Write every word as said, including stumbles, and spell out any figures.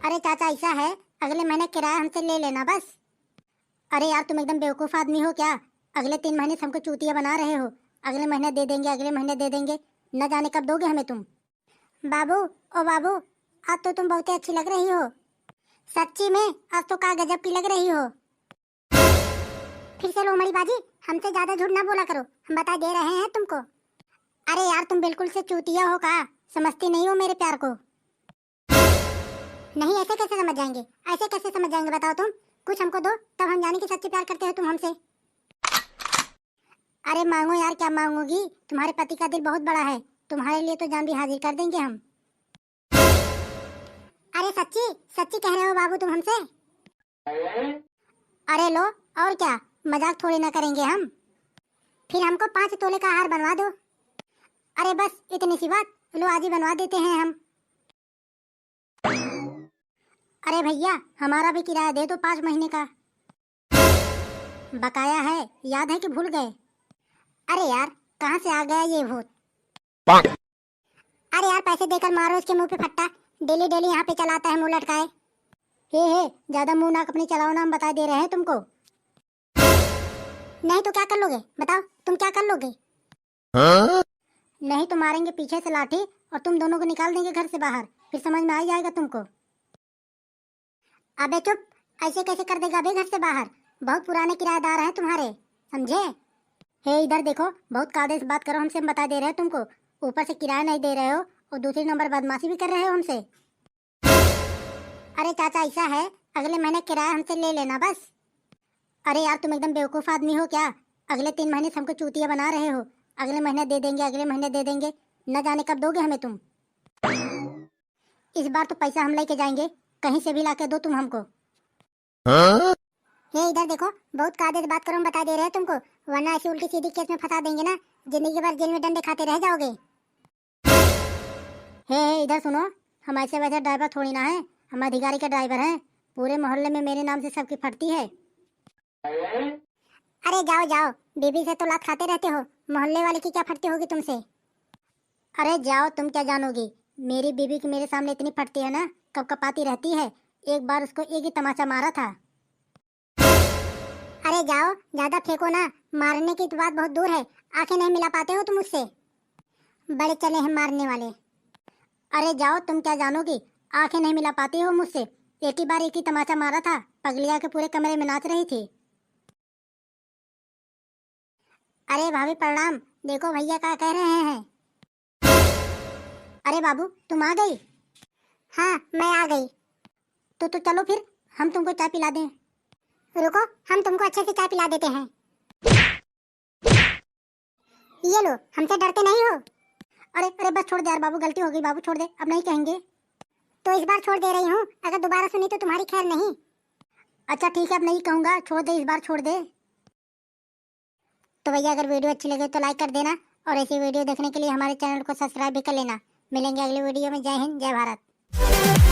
अरे चाचा, ऐसा है, अगले महीने किराया हमसे ले लेना बस। अरे यार, तुम एकदम बेवकूफ आदमी हो क्या? अगले तीन महीने से हमको चूतिया बना रहे हो, अगले महीने दे देंगे, अगले महीने दे देंगे, न जाने कब दोगे हमें तुम। बाबू, ओ बाबू, आज तो तुम बहुत ही अच्छी लग रही हो। सच्ची में, आज तो का गजब की लग रही हो। फिर से लो हमारी बाजी, हमसे ज्यादा झूठ ना बोला करो, हम बता दे रहे हैं तुमको। अरे यार, तुम बिल्कुल से चूतिया हो का? समझती नहीं हो मेरे प्यार को। नहीं, ऐसे कैसे समझ जाएंगे, ऐसे कैसे समझ जाएंगे, बताओ तुम। कुछ हमको दो, तब हम जाने कि सच्ची प्यार करते हो तुम हमसे। अरे मांगो यार, क्या मांगोगी? तुम्हारे पति का दिल बहुत बड़ा है, तुम्हारे लिए तो जान भी हाजिर कर देंगे हम। अरे सच्ची, सच्ची कह रहे हो बाबू तुम हमसे? अरे लो, और क्या, मजाक थोड़ी ना करेंगे हम। फिर हमको पाँच तोले का हार बनवा दो। अरे बस इतनी सी बात, लो आज ही बनवा देते हैं हम। अरे भैया, हमारा भी किराया दे दो पाँच महीने का। बकाया है, याद है कि भूल गए? अरे यार, कहाँ से आ गया ये भूत? अरे यार, पैसे देकर मारो इसके मुंह पे फट्टा, डेली डेली यहाँ पे चलाता है मुंह लटकाए। हे हे, ज्यादा मुंह नाक अपनी चलाओ ना, हम बता दे रहे हैं तुमको। नहीं तो क्या कर लोगे, बताओ तुम क्या कर लोगे? हाँ? नहीं तो मारेंगे पीछे से लाठी और तुम दोनों को निकाल देंगे घर से बाहर, फिर समझ में आ ही जाएगा तुमको। अबे चुप, ऐसे कैसे कर देगा बे घर से बाहर? बहुत पुराने किराएदार हैं तुम्हारे, समझे? हे इधर देखो, बहुत कायदे से बात करो हमसे, हम बता दे रहे हैं तुमको। ऊपर से किराया नहीं दे रहे हो और दूसरी नंबर बदमाशी भी कर रहे हो हमसे। अरे चाचा, ऐसा है, अगले महीने किराया हमसे ले लेना बस। अरे यार, तुम एकदम बेवकूफ आदमी हो क्या? अगले तीन महीने से हमको चूतिया बना रहे हो, अगले महीने दे देंगे, अगले महीने दे देंगे, न जाने कब दोगे हमें तुम। इस बार तो पैसा हम लेके जाएंगे, कहीं से भी लाके दो तुम हमको। हाँ? ये इधर देखो, बहुत कायदे से बात करो, हम बता दे रहे हैं तुमको, वरना ऐसी उल्टी सीधी केस में फंसा देंगे ना, जिंदगी भर जेल में डंडे खाते रह जाओगे। हे, हे, इधर सुनो, हम ऐसे वैसे ड्राइवर थोड़ी ना है, हम अधिकारी के ड्राइवर हैं। पूरे मोहल्ले में मेरे नाम से सबकी फटती है। अरे जाओ, जाओ, बीबी से तो लात खाते रहते हो, मोहल्ले वाले की क्या फटती होगी तुमसे? अरे जाओ, तुम क्या जानोगी, मेरी बीबी की मेरे सामने इतनी फटती है ना, कपकपाती रहती है। एक बार उसको एक ही तमाचा मारा था। अरे जाओ, ज्यादा फेंको ना, मारने की तो बात बहुत दूर है, आंखें नहीं मिला पाते हो तुम उससे। बड़े चले हैं मारने वाले। अरे जाओ, तुम क्या जानोगी, आंखें नहीं मिला पाती हो मुझसे। एक ही बार एक ही तमाचा मारा था, पगलिया के पूरे कमरे में नाच रही थी। अरे भाभी प्रणाम, देखो भैया का कह रहे हैं। अरे बाबू, तुम आ गई? हाँ, मैं आ गई। तो, तो चलो फिर, हम तुमको चाय पिला दें। रुको, हम तुमको अच्छे से चाय पिला देते हैं। ये लो, हमसे डरते नहीं हो? अरे, अरे, बस छोड़ दे यार बाबू, गलती हो गई बाबू, छोड़ दे, अब नहीं कहेंगे। तो इस बार छोड़ दे रही हूँ, अगर दोबारा सुनी तो तुम्हारी खैर नहीं। अच्छा ठीक है, अब नहीं कहूँगा, छोड़ दे, इस बार छोड़ दे। तो भैया, अगर वीडियो अच्छी लगे तो लाइक कर देना और ऐसी वीडियो देखने के लिए हमारे चैनल को सब्सक्राइब भी कर लेना। मिलेंगे अगली वीडियो में। जय हिंद, जय भारत।